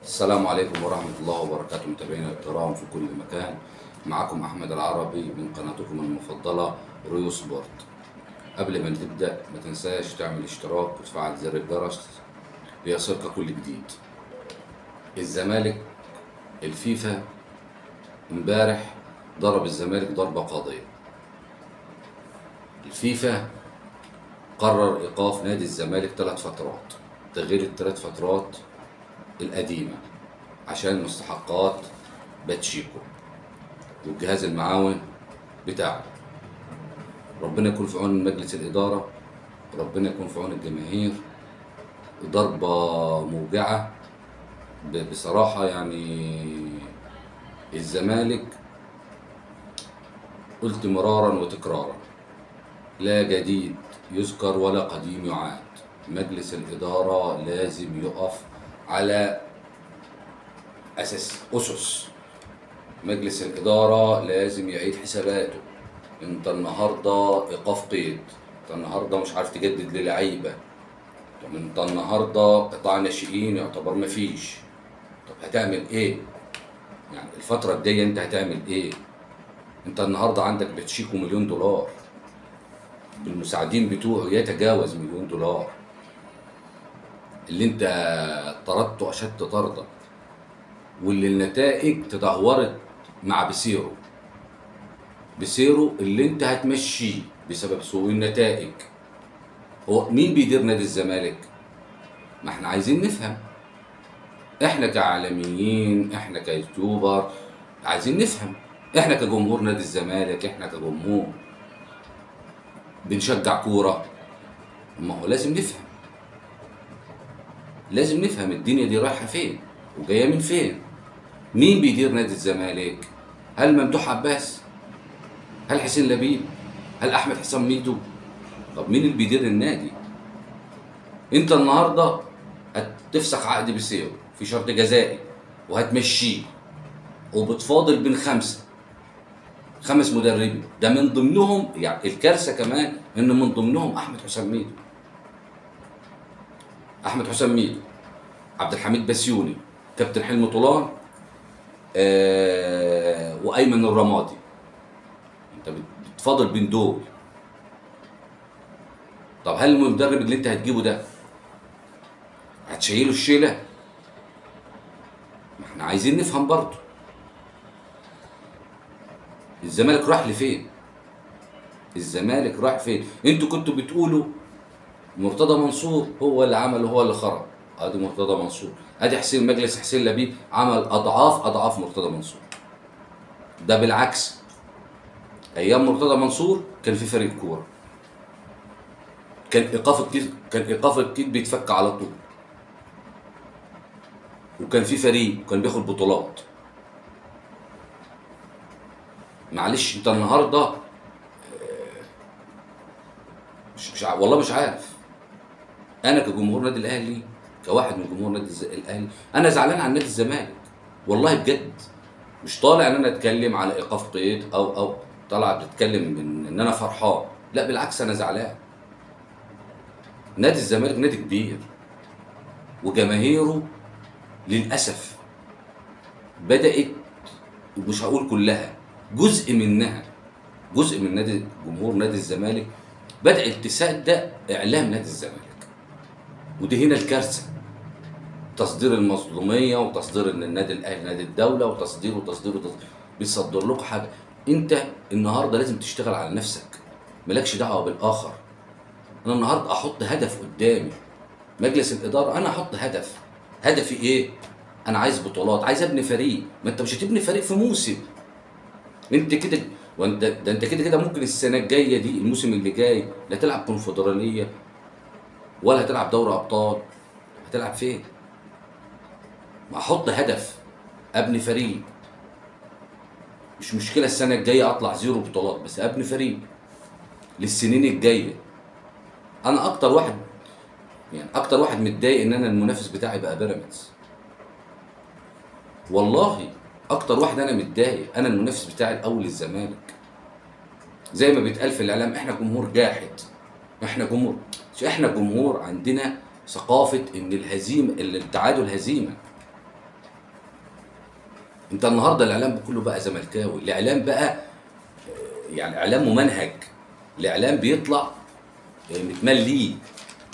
السلام عليكم ورحمة الله وبركاته متابعينا الكرام في كل مكان. معكم أحمد العربي من قناتكم المفضلة ريو سبورت. قبل ما نبدأ ما تنساش تعمل اشتراك وتفعل زر الجرس ليصلك كل جديد. الزمالك الفيفا امبارح ضرب الزمالك ضربة قاضية. الفيفا قرر إيقاف نادي الزمالك 3 فترات، تغيير الثلاث فترات القديمة عشان مستحقات باتشيكو والجهاز المعاون بتاعه. ربنا يكون في عون مجلس الإدارة، ربنا يكون في عون الجماهير. ضربة موجعة بصراحة. يعني الزمالك قلت مرارا وتكرارا لا جديد يذكر ولا قديم يعاد. مجلس الإدارة لازم يقف على أسس. مجلس الإدارة لازم يعيد حساباته. انت النهارده إيقاف قيد، انت النهارده مش عارف تجدد للعيبة، طب انت النهارده قطاع ناشئين يعتبر مفيش، طب هتعمل ايه؟ يعني الفترة الجاية انت هتعمل ايه؟ انت النهارده عندك باتشيكو $1,000,000، بالمساعدين بتوعه يتجاوز $1,000,000 اللي انت طردته اشد طرده، واللي النتائج تدهورت مع بسيرو اللي انت هتمشيه بسبب سوء النتائج. هو مين بيدير نادي الزمالك؟ ما احنا عايزين نفهم، احنا كعالميين، احنا كيوتيوبر عايزين نفهم، احنا كجمهور نادي الزمالك، احنا كجمهور بنشجع كورة، ما هو لازم نفهم، لازم نفهم الدنيا دي رايحة فين وجاية من فين. مين بيدير نادي الزمالك؟ هل ممدوح عباس؟ هل حسين لبيب؟ هل احمد حسام ميدو؟ طب مين اللي بيدير النادي؟ انت النهارده هتفسخ عقد بسيرو في شرط جزائي وهتمشيه، وبتفاضل بين 5 مدربين، ده من ضمنهم يعني الكارثة كمان ان من ضمنهم احمد حسام ميدو. احمد حسام ميدو، عبد الحميد بسيوني، كابتن حلمي طولان، وايمن الرمادي. انت بتفاضل بين دول. طب هل المدرب اللي انت هتجيبه ده هتشيله الشيله؟ ما احنا عايزين نفهم برضه الزمالك راح لفين؟ الزمالك راح فين؟ انتوا كنتوا بتقولوا مرتضى منصور هو اللي عمل وهو اللي خرب. ادي مرتضى منصور، ادي حسين، مجلس حسين لبيب عمل اضعاف اضعاف مرتضى منصور. ده بالعكس، ايام مرتضى منصور كان في فريق كورة، كان ايقاف الكيد، كان ايقاف الكيد بيتفك على طول، وكان في فريق وكان بياخد بطولات. معلش انت النهارده مش والله مش عارف. انا كجمهور نادي الاهلي، كواحد من جمهور نادي الاهلي، انا زعلان على نادي الزمالك والله بجد. مش طالع ان انا اتكلم على ايقاف قيد او طالع بتكلم من ان انا فرحان، لا بالعكس انا زعلان. نادي الزمالك نادي كبير، وجماهيره للاسف بدات، مش هقول كلها، جزء منها، جزء من نادي جمهور نادي الزمالك بدات تصدق اعلام نادي الزمالك، ودي هنا الكارثة. تصدير المظلوميه، وتصدير ان النادي الاهلي نادي الدولة، وتصدير وتصدير وتصدير، بيصدر لكم حاجة. انت النهارده لازم تشتغل على نفسك، مالكش دعوه بالاخر. انا النهارده احط هدف قدامي، مجلس الادارة انا احط هدف. هدفي ايه؟ انا عايز بطولات، عايز ابني فريق. ما انت مش هتبني فريق في موسم، انت كده وانت ده انت كده كده ممكن السنة الجاية دي، الموسم اللي جاي، لا تلعب كونفدراليه ولا هتلعب دوري ابطال، هتلعب فين؟ ما احط هدف، ابني فريق. مش مشكلة السنة الجاية اطلع 0 بطولات، بس ابني فريق للسنين الجاية. انا اكتر واحد، يعني اكتر واحد متضايق ان انا المنافس بتاعي بقى بيراميدز. والله اكتر واحد انا متضايق، انا المنافس بتاعي الاول الزمالك. زي ما بيتقال في الاعلام احنا جمهور جاحد، احنا جمهور، احنا جمهور عندنا ثقافة ان الهزيمة، التعادل هزيمة. انت النهارده الاعلام كله بقى زملكاوي، الاعلام بقى يعني اعلام ممنهج، الاعلام بيطلع متملي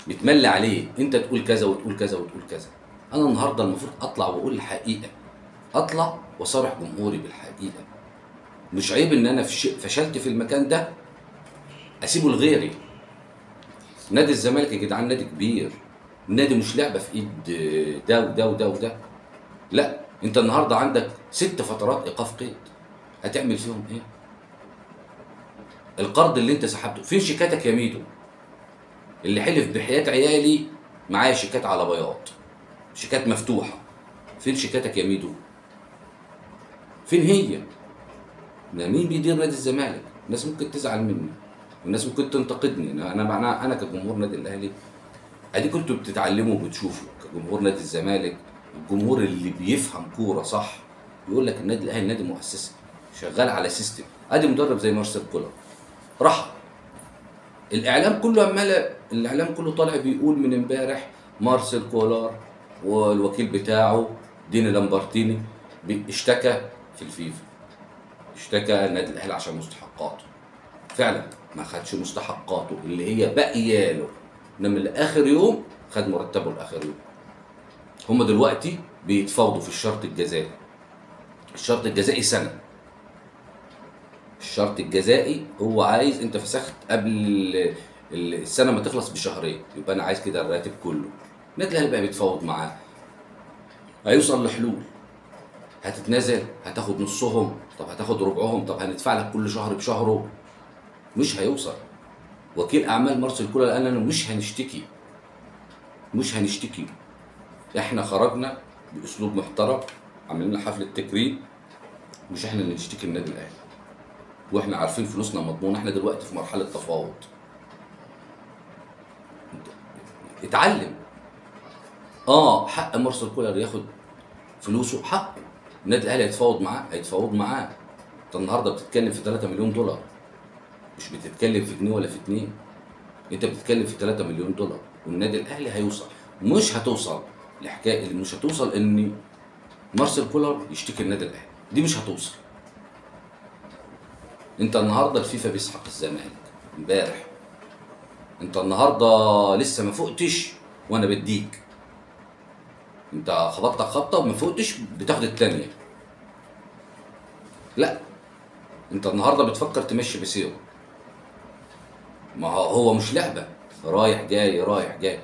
متملي عليه، انت تقول كذا وتقول كذا وتقول كذا. انا النهارده المفروض اطلع واقول الحقيقة، اطلع وصارح جمهوري بالحقيقة. مش عيب ان انا فشلت في المكان ده اسيبه لغيري. نادي الزمالك يا جدعان نادي كبير، النادي مش لعبه في ايد ده وده وده وده. لا، انت النهارده عندك 6 فترات ايقاف قيد، هتعمل فيهم ايه؟ القرض اللي انت سحبته فين؟ شيكاتك يا ميدو اللي حلف بحياة عيالي معايا شيكات على بياض، شيكات مفتوحة، فين شيكاتك يا ميدو؟ فين هي؟ مين بيدير نادي الزمالك؟ الناس ممكن تزعل مني والناس ممكن تنتقدني، انا كجمهور نادي الاهلي اديكوا انتوا بتتعلموا وبتشوفوا كجمهور نادي الزمالك، الجمهور اللي بيفهم كورة صح يقول لك النادي الاهلي نادي مؤسسة شغال على system. ادي مدرب زي مارسيل كولر راح، الاعلام كله عمال، الاعلام كله طالع بيقول من امبارح مارسيل كولر والوكيل بتاعه ديني لامبرتيني اشتكى في الفيفا، اشتكى النادي الاهلي عشان مستحقاته. فعلا ما خدش مستحقاته اللي هي باقية له، انما لاخر يوم خد مرتبه لاخر يوم. هم دلوقتي بيتفاوضوا في الشرط الجزائي. الشرط الجزائي سنة. الشرط الجزائي هو عايز، انت فسخت قبل السنة ما تخلص بشهرين، يبقى انا عايز كده الراتب كله. النادي الاهلي بقى بيتفاوض معاه، هيوصل لحلول. هتتنازل، هتاخد نصهم، طب هتاخد ربعهم، طب هندفع لك كل شهر بشهره. مش هيوصل. وكيل اعمال مارسيل كولر قال انا مش هنشتكي، مش هنشتكي، احنا خرجنا باسلوب محترم، عملنا حفلة تكريم، مش احنا اللي نشتكي النادي الاهلي، واحنا عارفين فلوسنا مضمونه. احنا دلوقتي في مرحلة تفاوض. اتعلم. حق مارسيل كولر ياخد فلوسه، حقه. النادي الاهلي هيتفاوض معاه، هيتفاوض معاه. انت النهارده بتتكلم في 3 مليون دولار، مش بتتكلم في جنيه ولا في 2، انت بتتكلم في 3 مليون دولار، والنادي الاهلي هيوصل. مش هتوصل الحكاية اللي مش هتوصل ان مارسيل كولر يشتكي النادي الاهلي، دي مش هتوصل. انت النهارده الفيفا بيسحق الزمالك امبارح، انت النهارده لسه ما فقتش وانا بديك، انت خبطتك خبطه وما فقتش بتاخد الثانية. لا، انت النهارده بتفكر تمشي بسيره. ما هو مش لعبه، رايح جاي رايح جاي.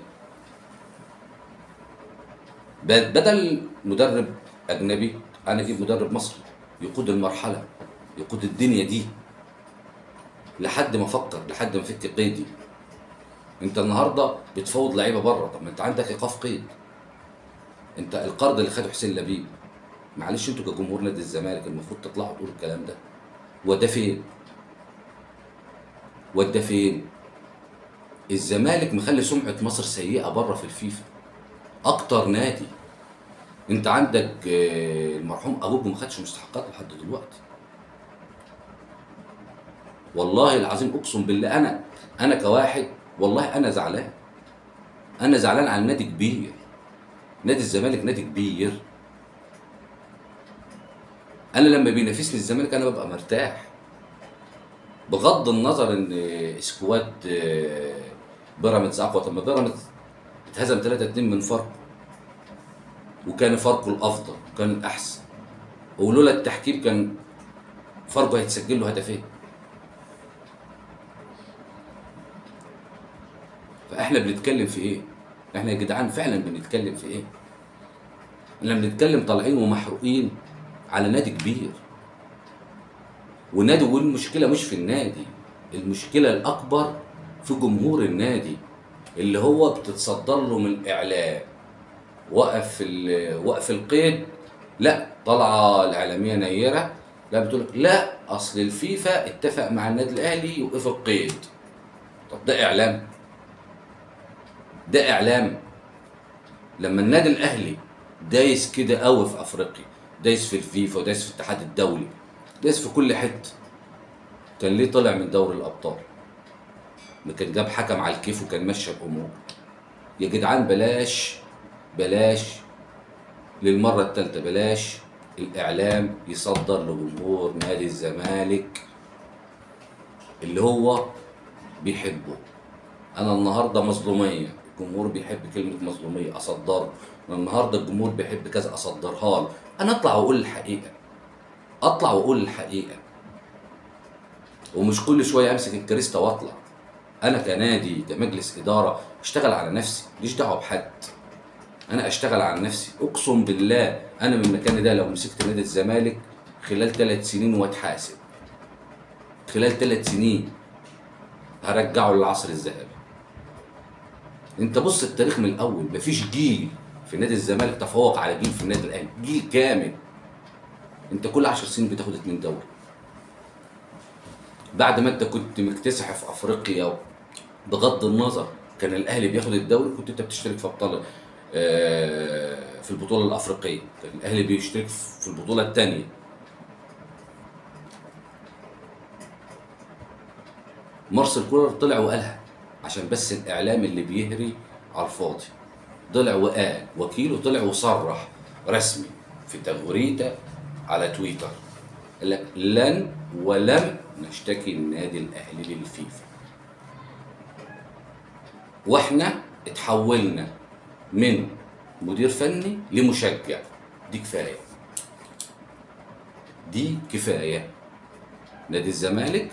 بدل مدرب اجنبي انا اجيب مدرب مصري يقود المرحلة، يقود الدنيا دي لحد ما افكر، لحد ما افك قيدي. انت النهارده بتفاوض لعيبة بره، طب ما انت عندك ايقاف قيد. انت القرض اللي خده حسين لبيب، معلش انتوا كجمهور نادي الزمالك المفروض تطلعوا تقولوا الكلام ده. وده فين؟ وده فين؟ الزمالك مخلي سمعه مصر سيئه بره في الفيفا اكتر نادي. انت عندك المرحوم ابوك ما خدش مستحقاته لحد دلوقتي. والله العظيم اقسم بالله انا كواحد والله انا زعلان، انا زعلان على نادي كبير. نادي الزمالك نادي كبير. انا لما بينافسني الزمالك انا ببقى مرتاح، بغض النظر ان squad بيراميدز اقوى. طب ما بيراميدز اتهزم 3-2 من فاركو، وكان فاركو الافضل وكان الاحسن، ولولا التحكيم كان فاركو هيتسجل له هدفين. فاحنا بنتكلم في ايه؟ احنا يا جدعان فعلا بنتكلم في ايه؟ احنا بنتكلم طالعين ومحروقين على نادي كبير. ونادي، والمشكلة مش في النادي، المشكلة الاكبر في جمهور النادي اللي هو بتتصدر له من الاعلام. وقف القيد، لا طالعه الاعلامية نيره، لا بتقول لك لا اصل الفيفا اتفق مع النادي الاهلي يوقف القيد. طب ده اعلام؟ ده اعلام؟ لما النادي الاهلي دايس كده قوي في افريقيا، دايس في الفيفا ودايس في الاتحاد الدولي، دايس في كل حتة، كان ليه طلع من دوري الابطال؟ ما كان جاب حكم على الكيف وكان ماشي الامور. يا جدعان بلاش، بلاش للمرة الثالثة، بلاش الاعلام يصدر لجمهور نادي الزمالك اللي هو بيحبه. انا النهارده مظلوميه، الجمهور بيحب كلمة مظلوميه اصدره، النهارده الجمهور بيحب كذا اصدرها له. انا اطلع واقول الحقيقة، اطلع واقول الحقيقة، ومش كل شوية امسك الكريستا واطلع. انا كنادي كمجلس ادارة اشتغل على نفسي، ماليش دعوه بحد، انا اشتغل على نفسي. اقسم بالله انا من مكاني ده لو مسكت نادي الزمالك خلال 3 سنين واتحاسب خلال 3 سنين هرجعه للعصر الذهبي. انت بص التاريخ من الاول، مفيش جيل في نادي الزمالك تفوق على جيل في النادي الاهلي، جيل كامل. انت كل 10 سنين بتاخد 2 دوري. بعد ما انت كنت مكتسح في افريقيا، بغض النظر كان الاهلي بياخد الدوري كنت انت بتشترك في ابطال في البطولة الافريقية، كان الاهلي بيشترك في البطولة الثانية. مارسيل كولر طلع وقالها عشان بس الاعلام اللي بيهري على الفاضي، طلع وقال، وكيله طلع وصرح رسمي في تغريدة على تويتر، قال لك لن ولم نشتكي النادي الاهلي للفيفا. واحنا اتحولنا من مدير فني لمشجع، دي كفاية، دي كفاية. نادي الزمالك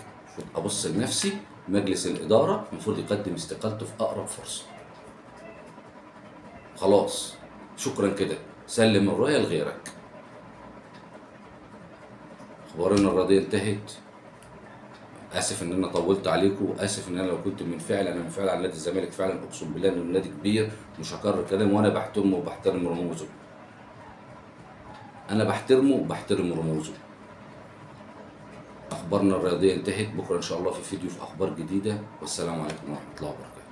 ابص لنفسي، مجلس الادارة المفروض يقدم استقالته في اقرب فرصة. خلاص شكرا كده، سلم الراية لغيرك. اخبارنا الرياضية انتهت. اسف ان انا طولت عليكم، واسف ان انا لو كنت منفعل، انا منفعل على نادي الزمالك فعلا، اقسم بالله انه نادي كبير، مش هكرر كلام، وانا بحترمه وبحترم رموزه. انا بحترمه وبحترم رموزه. اخبارنا الرياضية انتهت، بكره ان شاء الله في فيديو في اخبار جديدة، والسلام عليكم ورحمة الله وبركاته.